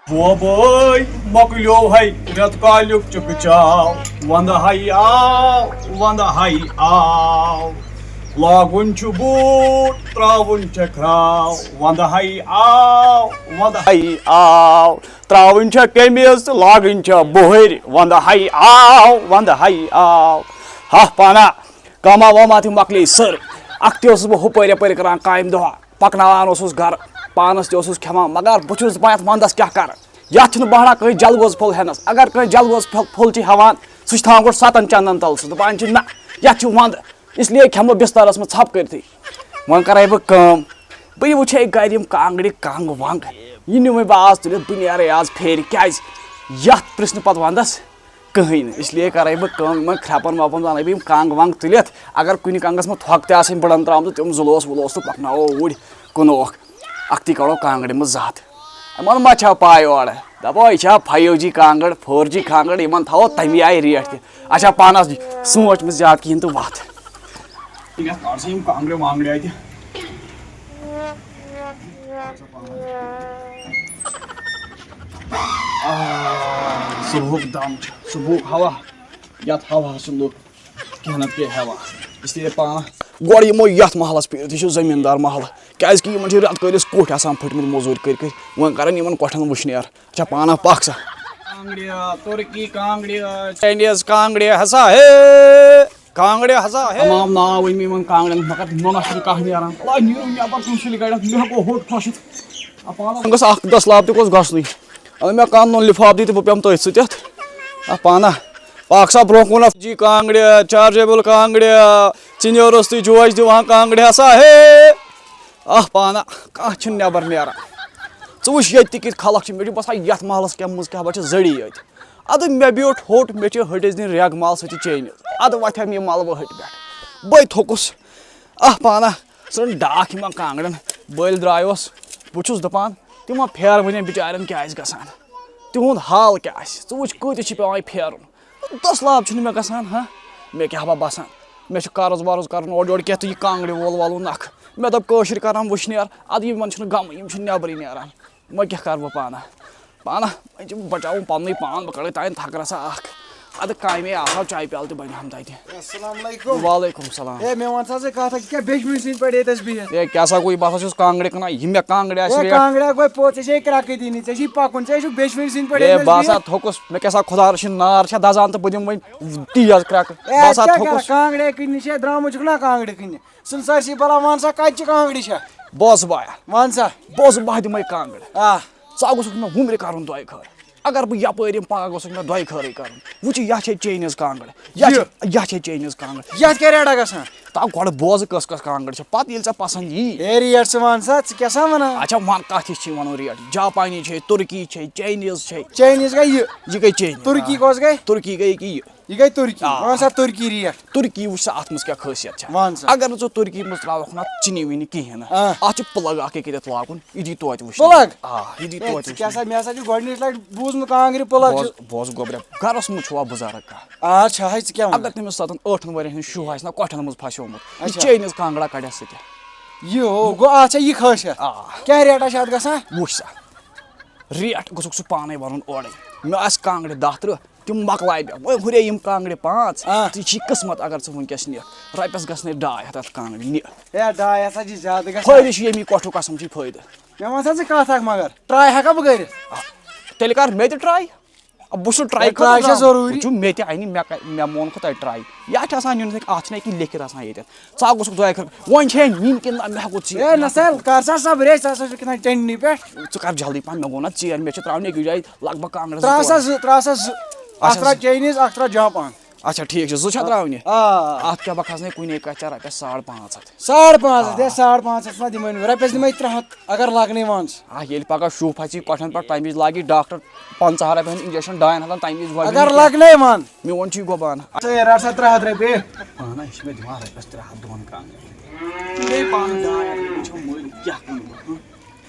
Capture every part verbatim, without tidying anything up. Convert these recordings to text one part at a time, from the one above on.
بوبٲے، مۄکلیو ہے رٮ۪تہٕ کالیُک چِکہٕ چاو، وَندٕ ہَے آو، وَندٕ ہَے آو۔ لاگُن چھُ بوٗٹ، ترٛاوُن چھےٚ کھراو، وَندٕ ہَے آو، وَندٕ ہَے آو۔ ترٛاوٕنۍ چھےٚ قمیٖض تہٕ لاگٕنۍ چھےٚ بُہٕرۍ، وَندٕ ہَے آو، وَندٕ ہَے آو۔ ہاہ پانا، کٲما واما تہِ مۄکلے سٲرٕے۔ اَکھتُے اوسُس بہٕ ہُپٲرۍ یَپٲرۍ کَران کامہِ دۄہا۔ پکناوان اوسُس گرٕ، پانس تہِ اوسُس کھٮ۪وان، مگر بہٕ چھُس دپان یتھ ونٛدس کیٛاہ کرٕ؟ یتھ چھُنہٕ بہران کٲنٛسہِ جلگوز پھوٚل ہٮ۪نس۔ اگر کٲنٛسہِ جلگوز پھوٚل، پھوٚل چھِ ہٮ۪وان، سُہ چھُ تھاوان گۄڈٕ ستن چندن تل سُہ، دپان چھِ، نہ، یتھ چھُ ونٛدٕ، اس لیے کھٮ۪مہٕ بہٕ بسترس منٛز ژھپہٕ کٔرتھٕے۔ وۄنۍ کرے بہٕ کٲم، بہٕ وٕچھے گرِ یِم کانٛگرِ کنٛگ ونٛگ، یہِ نِمے بہٕ آز تُلِتھ، بہٕ نیرے آز پھیرِ، کیٛازِ یتھ پرژھِ نہٕ پتہٕ ونٛدس کٕہٕنۍ نہٕ۔ اس لیے کرے بہٕ کٲم، یِمن کھرٛپن وپن زانَے بہٕ یِم کنٛگ ونٛگ تُلِتھ۔ اگر کُنہِ کنٛگس منٛز تھۄکھ تہِ آسن بٔڑن ترٛامژٕ، تِم زُلوس وُلوس تہٕ پکناوو اوٗرۍ کُنوکھ۔ اکھتُے کڑو کانٛگرِ منٛز زہتھ۔ یِمن ما چھا پاے اورٕ؟ دپو، یہِ چھا فایو جی کانٛگٕر، فور جی کانٛگٕر، یِمن تھاوو تمی آیہِ ریٹ تہِ۔ اچھا، پانس سونٛچ مہٕ زیادٕ کِہیٖنۍ تہٕ وتھ۔ یتھ کڑ سا یِم کانٛگرِ وانٛگرِ اتہِ۔ آ، صُبحُک دم چھُ، صُبحُک ہوا، یتھ ہواہس چھُ لُکھ کینٛہہ نتہٕ کینٛہہ ہٮ۪وان۔ اس لیے پانہٕ گۄڈٕ یِمو یتھ محلس پٮ۪ٹھ، یہِ چھُ زٔمیٖندار محلہٕ، کیازِ کہِ یِمن چھِ رٮ۪تہٕ کٲلِس کوٚٹھۍ آسان پھٔٹمٕتۍ موٚزوٗرۍ کٔرۍ کٔرۍ، وۄنۍ کرن یِمن کۄٹھٮ۪ن وٕشنیر۔ اچھا، پانہ پکھ سا۔ کانٛگڑِ، تُرکی کانٛگڑِ، چاینیز کانٛگڑِ ہسا ہے، کانٛگڑِ ہسا ہے۔ تمام ناو ؤنۍ مےٚ یِمن کانٛگڑٮ۪ن، مگر نۄنس چھُنہٕ کانٛہہ نیران۔ وۄنۍ نیٖرِو نٮ۪بر کُنہِ سُلہِ گڑٮ۪تھ، مےٚ ہٮ۪کو ہوٚٹ پھٔسِتھ۔ اَ، پانہ گژھ اکھ دستلاب تہِ گوٚژھ گژھنُے۔ اَدٕ مےٚ کانٛہہ نوٚن لفاف دی تہٕ بہٕ پیٚمہٕ تٔتھۍ سۭتۍ اَتھ۔ اَ، پانہ پاکھ سا برونٛہہ کُن اَتھ۔ جی کانٛگڑِ، چارجیبل کانٛگڑِ، ژٕ نیرُس تہٕ جوش دِوان کانٛگڑِ ہسا ہے۔ اَ، پانہ کانٛہہ چھُنہٕ نٮ۪بر نیران۔ ژٕ وٕچھ ییٚتہِ تہِ کِتھ خلق چھِ، مےٚ چھُ باسان یَتھ محلس کیٛاہ منٛز کیٛاہ بہٕ چھُس زٔڑی یٲتۍ۔ اَدٕ مےٚ بیوٗٹھ ہوٚٹ، مےٚ چھِ ۂٹِس دِنۍ ریٚگ مَل سۭتۍ چینہِ۔ اَدٕ وۄتھِ ہا مےٚ مَلبہٕ ۂٹۍ پٮ۪ٹھ۔ بٔے تھوٚکُس۔ اَہ پانہ، ژھٕن ڈاکھ یِمَن کانٛگڑٮ۪ن۔ بٔلۍ درٛایوس۔ بہٕ چھُس دَپان، تِمَن پھیروٕنٮ۪ن بِچارٮ۪ن کیٛاہ آسہِ گژھان؟ تِہُنٛد حال کیٛاہ آسہِ؟ ژٕ وٕچھ، کۭتِس چھِ پٮ۪وان یہِ پھیرُن۔ دَس لاب چھُنہٕ مےٚ گژھان، ہا؟ مےٚ کیٛاہ بہ باسان؟ مےٚ چھُ قرض ورض کَرُن اورٕ یورٕ کینٛہہ تہٕ یہِ کانٛگڑِ وول والُن نَکھٕ۔ مےٚ دوٚپ، کٲشِرۍ کَرَن وٕشنیر، اَدٕ یِمَن چھُنہٕ غمٕے، یِم چھِنہٕ نٮ۪برٕے نیران۔ وۄنۍ کیٛاہ کَرٕ بہٕ پانہ؟ پانہ وۄنۍ چھِ بچاوُن پننُے پان، بہٕ کڑٕ تانۍ تھکرٕ سا اکھ۔ ادٕ کامے آسہٕ ہاو، چایہِ پیالہٕ تہِ بنہِ ہم تتہِ۔ السلام علیکم۔ وعلیکم السلام۔ ہے، مےٚ وَن سا ژٕ کتھ اکھ، ژٕ کیٛاہ بیچھِ وٕنہِ سٕنٛدۍ پٲٹھۍ ییٚتٮ۪س بِہِتھ؟ ہے، کیٛاہ سا گوٚو، یہِ باسان چھُس کانٛگرِ کٕنان، یہِ مےٚ کانٛگرِ آسہِ ہے، ریٹ۔ کانٛگرِ ہا گوٚو پوٚت، ژےٚ چھے کرٛکہٕ دِنہِ، ژےٚ چھُے پکُن، ژےٚ چھُکھ بیچھِ وٕنہِ سٕنٛدۍ پٲٹھۍ ہے، ییٚتٮ۪س بہٕ ہسا بِہِتھ۔ تھوٚکُس، مےٚ کیٛاہ سا خۄدا رٔچھِن نار چھا دزان تہٕ بہٕ دِمہٕ وۄنۍ تیز کرٛکہٕ۔ ہے، بہٕ ہسا کیٛاہ تھوٚکُس۔ کرکھ؟ کانٛگرِ کٕننہِ چھے درٛامُت چھُکھ نا کانٛگرِ کٕننہِ؟ سُنسار سی بلا وَن سا کَتہِ چھِ کانٛگرِ چھےٚ؟ بوز بایا۔ وَن سا۔ بوز بہٕ دِمَے کانٛگٕر۔ آ۔ ژٕ ہا گوٚژھُکھ مےٚ وُمرِ کَرُن دۄیہِ خٲر۔ اگر بہٕ یَپٲرۍ یِمہٕ پَگاہ گوٚژھُکھ مےٚ دۄیہِ خٲرٕے کَرُن۔ وٕچھ یہِ چھےٚ چینیز کانٛگٕر۔ یہِ یہِ؟ چھےٚ، یہِ چھےٚ چینیز کانٛگٕر۔ یَتھ کیٛاہ ریٹا گژھان؟ تہٕ گۄڈٕ بوزٕ کۄس کۄس کانٛگٕر چھےٚ۔ پَتہٕ ییٚلہِ ژےٚ پَسنٛد یی۔ ہے ریٹ ژٕ وَن سا، ژٕ کیٛاہ سا وَنان؟ اچھا وَن کَتھ ہِش چھِ وَنُن ریٹ؟ جاپانی چھے، تُرکی چھے، چینیز چھے۔ چینیز گٔے یہِ۔ یہِ گٔے چینیز۔ تُرکی کۄس گٔے؟ تُرکی گٔے یہِ کہِ یہِ۔ یہِ گٔے تُرکی۔ آ۔ وَن سا تُرکی ریٹ۔ تُرکی وٕچھ سا اَتھ منٛز کیٛاہ خٲصیت چھےٚ۔ وَن سا۔ اگر نہٕ ژٕ تُرکی منٛز ترٛاوَکھ نہ چِنی وِنی کِہیٖنۍ نہٕ۔ آ۔ اَتھ چھِ پٕلگ اَکھ ییٚکیٛاہ یَتھ لاگُن، یہِ دی توتہِ وٕچھنہٕ۔ پٕلگ؟ آ، یہِ دی ہے، توتہِ ژٕ کیٛاہ وٕچھنہٕ۔ سا، مےٚ ہسا چھُ گۄڈٕنِچ لَٹہِ بوٗزمُت کانٛگرِ پٕلگ چھُ۔ بوز، بوز گوٚبریا، گَرَس منٛز چھُوا بُزرٕگ کانٛہہ؟ آ، چھا ہے، ژٕ کیٛاہ اگر وَنان؟ تٔمِس سَتَن ٲٹھَن ؤرِیَن ہُنٛد شُہ آسہِ نہ کۄٹھٮ۪ن منٛز پھَسیومُت، یہِ اچھا۔ چینیز کانٛگڑا کَڑٮ۪س سۭتۍ۔ یہِ ہو، گوٚو اَتھ چھا یہِ خٲصیت؟ آ۔ کیٛاہ ریٹا چھِ اَتھ گژھان؟ وٕچھ سا، ریٹ گوٚژھُکھ ژٕ پانَے وَنُن اورَے۔ مےٚ آسہِ کانٛگرِ دَہ تٕرٛہ، تِم مۄکلاے مےٚ۔ وۄنۍ ہُرے یِم کانٛگرِ پانٛژھ، آ۔ ژٕ چھی قٕسمت اگر ژٕ وٕنۍکٮ۪س نِکھ۔ رۄپیَس گژھنَے ڈاے ہَتھ اَتھ کانٛگرِ نہِ۔ ہے، ڈاے ہَتھ ہا چھِ زیادٕ گژھان۔ فٲیدٕ چھُ ییٚمی کۄٹھُک قسم چھی فٲیدٕ۔ مےٚ وَن سا ژٕ کَتھ اَکھ مگر، ٹرٛاے ہٮ۪کھا بہٕ کٔرِتھ؟ آ، تیٚلہِ کَر مےٚ تہِ ٹرٛاے۔ آ، بہٕ چھُس ٹرٛاے ہے، ٹرٛاے خٲطرٕ چھےٚ درٛامُت۔ ضروٗری۔ وٕچھِو، مےٚ تہِ اَنہِ، مےٚ کَ-، مےٚ مون کھۄتہٕ تۄہہِ ٹرٛاے۔ یَتھ چھِ آسان نیُن، اَتھ چھِنہ أکیٛاہ لیکھِتھ آسان ییٚتٮ۪تھ۔ ژٕ ہا گوٚژھُکھ دۄیہِ خٲر۔ وۄنۍ چھے نِنۍ کِنہٕ نہ، مےٚ ہٮ۪کو ژیر ہے، نہ سا، کر سا صبرے، ژٕ ہسا چھُکھ کھٮ۪وان ٹٮ۪نٛڈنٕے پٮ۪ٹھ۔ ژٕ کر جلدی پہن، مےٚ گوٚو نہ ژیر، مےٚ چھِ ترٛاونہِ أکِس جایہِ لگ بگ کانٛگرِ زٕ ترٛاو سا ژور۔ زٕ، ترٛاو سا زٕ۔ اچھا، اکھ ترٛاو زٕ۔ چاینیٖز، اکھ ترٛاو جاپان۔ اچھا، ٹھیٖک چھُ، زٕ چھا ترٛاونہِ؟ آ۔ اتھ کیٛاہ بہٕ کھسنے کُنے کتھِ ژےٚ رۄپیَس ساڑ پانٛژھ ہتھ۔ ساڑ پانٛژھ ہتھ، آ۔ ہے، ساڑ پانٛژھ ہتھ چھُنہ دِمٲنی، رۄپیَس دِمے ترٛےٚ ہتھ، اگر لگنے مان ژٕ۔ آ، ییٚلہِ پگاہ شُہ پھسہِ کۄٹھٮ۪ن پٮ۪ٹھ، تَمہِ وِزِ لاگہِ ڈاکٹر پنٛژاہ رۄپیَن ہُنٛد انجیکشن ڈاین ہتن، تَمہِ وِزِ وَنہِ اگر نہٕ کینٛہہ۔ لگنے مان۔ میون چھُے گۄبان۔ ژٕ ہے رَٹ سا ترٛےٚ ہتھ رۄپیہِ۔ اہن، یہِ چھُ مےٚ دِوان رۄپیَس ترٛےٚ ہتھ دۄن کانٛگرٮ۪ن۔ ژٕ گٔے پانہٕ ڈاے ہتھ رۄپیہِ، چھو مٔلۍ، کیٛاہ کٕنہٕ بہٕ، ہہ؟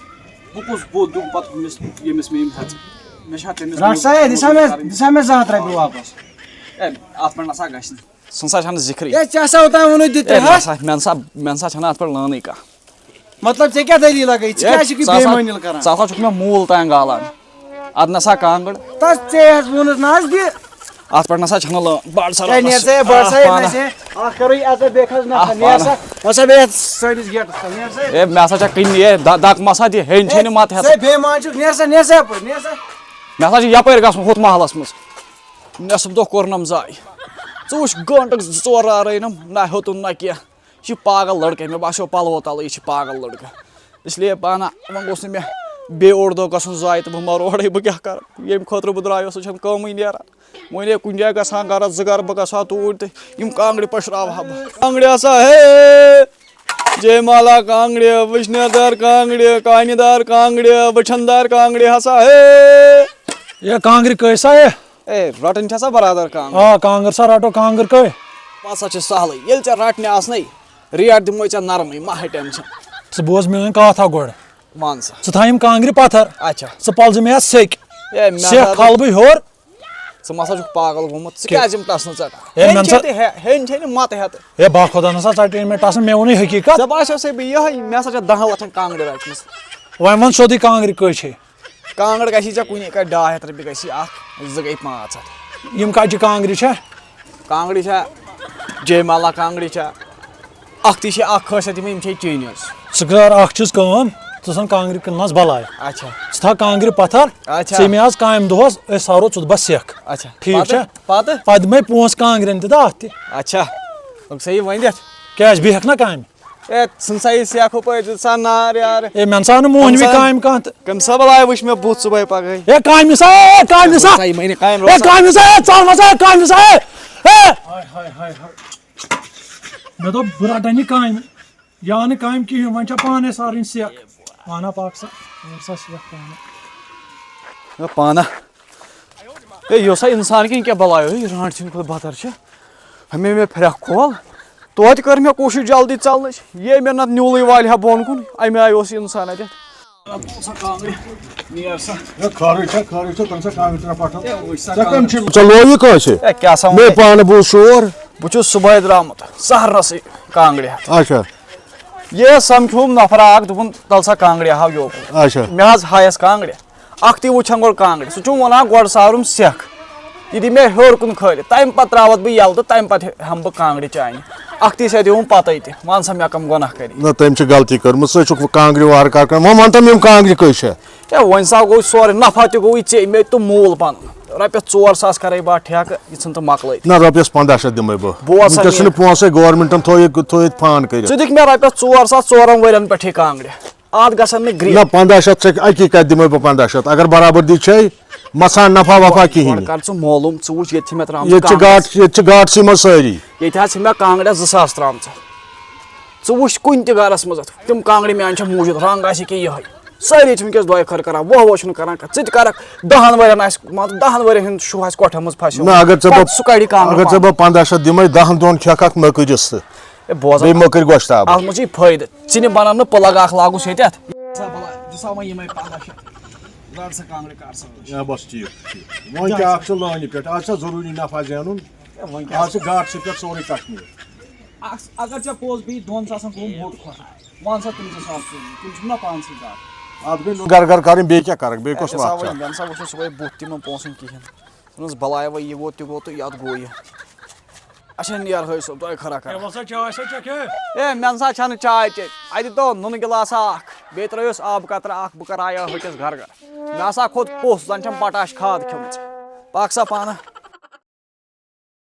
بہٕ کُس بوٚڑ دیُن پتہٕ ہُمِس، ییٚمِس مےٚ یِم ہٮ۪ژٕ؟ مےٚ چھا تٔمِس رَٹ سا ہے، دِ سا مےٚ، دِ سا مےٚ زٕ ہتھ رۄپیہِ واپس۔ ہے، اَتھ پٮ۪ٹھ نہ سا گژھِ نہٕ۔ سُہ نہ سا چھَنہٕ ذِکرٕے۔ ہے، ژےٚ ہسا اوٚتام ووٚنُے دِ ہے، ترٛےٚ ہتھ۔ نہ سا، مےٚ نہ سا، مےٚ نہ سا چھَنہٕ اَتھ پٮ۪ٹھ لٲنٕے کانٛہہ۔ مطلب، ژےٚ کیٛاہ دٔلیٖلہ گٔے؟ ژٕ ہے، کیٛازِ چھُکھ یہِ ژٕ ہسا، بے مٲنِل کران؟ ژٕ ہسا چھُکھ مےٚ موٗل تام گالان۔ اَدٕ نہ سا کانٛگٕر۔ تَس ژےٚ حظ ووٚنُس نہ حظ دِ۔ اَتھ پٮ۪ٹھ نہ سا چھَنہٕ لٲم۔ بَڑ سا ہے، رَٹھ نہ نیر سا۔ سا ہے، بَڑ آہ، سا ہے، پانہ۔ نہ سا ہے۔ اَکھ کَرٕے عزت، بیٚیہِ کھَس نَکھٕ۔ آہ، نیر پانہ۔ سا۔ نہ سا بیٚیہِ یَتھ سٲنِس گیٹَس تَل۔ نیر سا ہے۔ ہے، مےٚ ہسا چھےٚ کٕنہِ یہِ دَ-، دَکہٕ مَسا دِ، ہیٚنۍ چھے نہٕ مَتہٕ ہٮ۪تھ۔ ژٕ ہے بے مان چھُکھ، نیر سا، نیر سا یَپٲرۍ، نیر سا۔ مےٚ ہسا چھِ یَپٲرۍ گژھُن ہُتھ محلَس منٛز۔ نٮ۪صٕب دۄہ کوٚرنَم ضایع۔ ژٕ وٕچھ، گٲنٛٹہٕ زٕ ژور راورٲینَم، نہ ہیوٚتُن نہ کینٛہہ۔ یہِ چھُ پاگل لڑکہٕ، مےٚ باسیو پلوو تلہٕ، یہِ چھُ پاگل لڑکہٕ۔ اس لیے پانہ وۄنۍ گوٚژھ نہٕ مےٚ بیٚیہِ اوٚڑ دۄہ گژھُن ضایع تہٕ بہٕ مہ روڑے، بہٕ کیٛاہ کرٕ؟ ییٚمہِ خٲطرٕ بہٕ درٛایوس، سُہ چھَنہٕ کٲمٕے نیران۔ وۄنۍ ہے کُنہِ جایہِ گژھٕ ہا گرس زٕ گرٕ، بہٕ گژھٕ ہا توٗرۍ تہٕ یِم کانٛگرِ پٔشراوٕ ہا بہٕ۔ کانٛگرِ ہسا ہے، جے مالا کانٛگرِ، وٕشنیر دار کانٛگرِ، کانہِ دار کانٛگرِ، وٕچھن دار کانٛگرِ ہسا ہے۔ ہے کانٛگرِ کٔہۍ سا ہے؟ اے، رٹٕنۍ چھا سا برادر کانٛگٕر؟ آ، کانٛگٕر سا رٹو، کانٛگٕر کٔہۍ؟ پتہٕ سا چھِ سہلٕے، ییٚلہِ ژےٚ رٹنہِ آسنَے، ریٹ دِموے ژےٚ نرمٕے، مہ ہے ٹینشن۔ ژٕ بوز میٲنۍ کتھ اکھ گۄڈٕ۔ وَن سا۔ ژٕ تھاو یِم کانٛگرِ پتھر۔ اچھا۔ ژٕ پلزٕ مےٚ اَتھ سیٚکہِ۔ اے، مےٚ سیٚکھ ہسا کھالہٕ بہٕ ہیوٚر۔ ژٕ ما سا چھُکھ پاگل گوٚمُت؟ ژٕ کہِ-، کیٛازِ یِم ٹسنہٕ ژٹان؟ اے، ہیٚنۍ مےٚ چھے سا-، تہِ ہے-، ہیٚنۍ چھے نہٕ متہٕ ہٮ۪تھ۔ اے، با خۄدا نہ سا ژٹے مےٚ ٹسنہٕ، مےٚ ووٚنُے حقیٖقت۔ ژےٚ باسیو سا بیٚیہِ یِہوٚے، مےٚ ہسا چھےٚ دَہَن لَچھَن کانٛگرِ رچھمٕژ۔ وۄنۍ وَن سیوٚدُے کانٛگرِ کٔہۍ چھے؟ کانٛگٕر گژھی ژےٚ کُنہِ کَتہِ ڈاے ہَتھ رۄپیہِ گژھی اَکھ، زٕ گٔے پانٛژھ ہَتھ۔ یِم کَتچہِ کانٛگرِ چھےٚ؟ کانٛگرِ چھےٚ جے مالا کانٛگرِ چھےٚ۔ اَکھ تہِ چھِ اَکھ خٲصیت یِمَن، یِم چھے چٲنی یٲژ۔ ژٕ کَر اَکھ چیٖز کٲم، ژٕ ژھٕن کانٛگرِ کٕننَس بَلاے۔ اچھا۔ ژٕ تھاو کانٛگرِ پَتھر، اچھا۔ ژٕ یہِ مےٚ آز کامہِ دۄہَس، أسۍ سارو ژٕ تہٕ بَس سیٚکھ۔ اچھا۔ ٹھیٖک پَتہٕ؟ چھا؟ پَتہٕ؟ پَتہٕ دِمَے پونٛسہٕ کانٛگرٮ۪ن تہِ تہٕ اَتھ تہِ۔ اچھا۔ لوٚگ سا یہِ ؤنِتھ؟ کیٛازِ بیٚہکھ نا کامہِ؟ اے، ژھٕن سا یہِ سیٚکھ ہُپٲرۍ، دِژ سا نار یارٕ۔ اے، مےٚ نہ سا آو نہٕ مۄہنوی کَم سا-، کامہِ کانٛہہ تہٕ۔ کٔمۍ سا بَلاے وٕچھ مےٚ بُتھ صُبحٲے پَگہٲے؟ اے، کامہِ سا، اے، کامہِ سا۔ سا یہِ مَے نہٕ کامہِ اے، روزان۔ کامہِ سا، اے، ژَل وَسا، اے، کامہِ سا، اے۔ اے۔ ہاے، ہاے، ہاے، ہاے۔ مےٚ دوٚپ، بہٕ رَٹَن یہِ کامہِ۔ یہِ آو نہٕ کامہِ کِہیٖنۍ، وۄنۍ چھےٚ پانَے سارٕنۍ سیٚکھ۔ پانہ پَکھ سا، وَر سا سیٚکھ پانہٕ۔ ہے پانہ۔ ہے، یہِ اوسا اِنسان کِنہٕ کیٛاہ بَلاے؟ ہے، یہِ رانٛٹہٕ سٕنٛدِ کھۄتہٕ بَتَر چھِ۔ ہمے مےٚ پھرٛکھ کھول۔ توتہِ کٔر مےٚ کوٗشِش جلدی ژَلنٕچ۔ یے مےٚ نَتہٕ نیوٗلٕے والہِ ہا بۄن کُن، اَمہِ آیہِ اوس یہِ اِنسان اَتٮ۪تھ۔ ہے، خٲرٕے چھا، خٲرٕے چھا، تَمہِ ساتہٕ کانٛگرِ ترٛےٚ پَٹھن۔ ژےٚ کَم چھِ؟ ژےٚ لوو یہِ کٲنٛسہِ؟ ہے، کیٛاہ سا مےٚ وَنان؟ پانہٕ بوٗز شور۔ بہٕ چھُس صُبحٲے درٛامُت سحرَسٕے کانٛگرِ ہٮ۪تھ۔ اچھا۔ یہِ سَمکھیوم نفرا اَکھ، دوٚپُن، "تَل سا کانٛگرِ ہاو یوکُن۔" اچھا۔ مےٚ حظ ہایَس کانٛگرِ۔ اَکھ تہِ وٕچھَن گۄڈٕ کانٛگرِ۔ سُہ چھُم وَنان، "گۄڈٕ سارُم سیٚکھ۔ یہِ دِ مےٚ ہیوٚر کُن کھٲلِتھ، تَمہِ پَتہٕ ترٛاوَتھ بہٕ یَلہٕ تہٕ تَمہِ پَتہٕ ہٮ۪مہٕ بہٕ کانٛگرِ چانہِ۔" اَکھ تہِ چھِ اَتہِ یِوان پَتَے تہِ۔ وَن سا، مےٚ کَم گۄناہ کَرِ؟ نہ، تٔمۍ چھِ غلطی کٔرمٕژ، ژٕ چھُکھ کانٛگرِ وارٕ کارٕ کَران۔ وۄنۍ وَن تہٕ مےٚ، یِم کانٛگرِ کٔہۍ چھےٚ؟ ہے، وۄنۍ سا گوٚو سورُے، نفع تہِ گوٚوُے ژےٚ، مےٚ تہِ توٚمُل پَنُن۔ رۄپیَس ژور ساس کَرَے بہٕ اَتھ ٹھیکہٕ، یہِ ژھٕن تہٕ مۄکلٲیِتھ۔ نہ، رۄپیَس پنٛداہ شیٚتھ دِمَے بہٕ۔ بوز سا وٕنکیٚس چھُنہٕ میٛٲنۍ۔ پونٛسَے، گورمٮ۪نٛٹَن تھٲیِتھ، تھٲیِتھ فان کٔرِتھ۔ ژٕ دِکھ مےٚ رۄپیَس ژور ساس ژورَن ؤرِیَن پٮ۪ٹھٕے کانٛگرِ۔ اَتھ گژھن نہٕ گرٛیٖن۔ نہ، پنٛداہ شیٚتھ چھِ، اَکی کَتھِ دِمَے بہٕ پنٛداہ شیٚتھ۔ اگر برابردی چھے، مہ ژھانٛڈ نفع وفع کِہیٖنۍ۔ گۄڈٕ کر ژٕ معلوم، ژٕ وٕچھ، ییٚتہِ چھِ مےٚ ترٛامژٕ ییٚتہِ چھِ کانٛگرِ۔ گاٹ-، ییٚتہِ چھِ گاٹسٕے منٛز سٲری۔ ییٚتہِ حظ چھِ مےٚ کانٛگرِ زٕ ساس ترٛامژٕ۔ ژٕ وٕچھ کُنہِ تہِ گرس منٛز اَتھ، تِم کانٛگرِ میٛانہِ چھےٚ موٗجوٗد، رنٛگ آسہِ ییٚکیٛاہ یِہوٚے۔ سٲری چھِ وٕنکیٚس دۄیہِ خٲر کران، وۄہ وۄہ چھُنہٕ کران کانٛہہ۔ ژٕ تہِ کرکھ، دَہن ؤرین آسہِ، مان ژٕ، دَہن ؤرین ہُنٛد شُہہ آسہِ کۄٹھٮ۪ن منٛز پھسیومُت۔ نہ، اگر ژےٚ بہٕ، پتہٕ سُہ کڑِ کانٛگرِ اگر ژےٚ پانہٕ۔ بہٕ پنٛداہ شیٚتھ دِمَے، دَہن دۄہن کھٮ۪کھ اکھ مٔکٕرِس تہٕ۔ ہے، بوز بیٚیہِ اَتھ، مٔکٕرۍ گۄشتاب۔ اَتھ منٛز چھِ یہِ فٲیدٕ۔ ژٕ نہِ بناو نہٕ پٕلگ اکھ لاگُس ییٚتٮ۪تھ۔ ژٕ ہا بلاے، دِ سا وۄنۍ یِمَے پنٛداہ شیٚتھ۔ رَٹ سا کانٛگرِ، کر سا وٕچھ۔ ہے، بس ٹھیٖک، ٹھیٖک۔ وۄنۍ کیٛاہ کیٛاہ؟ اَکھ چھُ لٲنہِ پٮ۪ٹھ، آز چھا ضروٗری نفع زینُن؟ ہے، وۄنۍ کیٛاہ؟ آز چھِ گاٹسٕے پٮ۪ٹھ سورُے کشمیر۔ اَکھ، اگر ژےٚ پوٚز بیٚیہِ دۄن ساسن گوٚو موٚٹ کھۄتہٕ، وَن سا تِم زٕ ساس ژوٗرِ، تِم چھِم نا پانسٕے زیادٕ۔ اَتھ گٔے گَر گَر کَرٕنۍ، بیٚیہِ کیٛاہ کَرَکھ؟ بیٚیہِ کۄس ہے، وَتھ چھےٚ؟ وۄنۍ، مےٚ نہ سا وٕچھ نہٕ صُبحٲے بُتھ تِمَن پونٛسَن کِہیٖنۍ۔ دوٚپمَس، بَلاے وۄنۍ یہِ ووت، تہِ گوٚو تہٕ یَتھ گوٚو یہِ۔ اچھا، نیر حٲج صٲب، تۄہہِ خٲرا ہے، خٲرا۔ وَلہٕ سا چاے سا چَکھ ہے۔ ہے، مےٚ نہ سا چھَنہٕ چاے چیٚنۍ۔ اَتہِ تو نُنہٕ گِلاسا اَکھ، بیٚیہِ ترٛٲیِس آبہٕ قطرٕ اَکھ، بہٕ کَرٕ ہا یہِ ۂٹِس گَر گَر۔ مےٚ ہسا کھوٚت پوٚژھ، زَن چھَم پوٹاش کھاد کھیٚمٕژ۔ پَکھ سا پانہٕ۔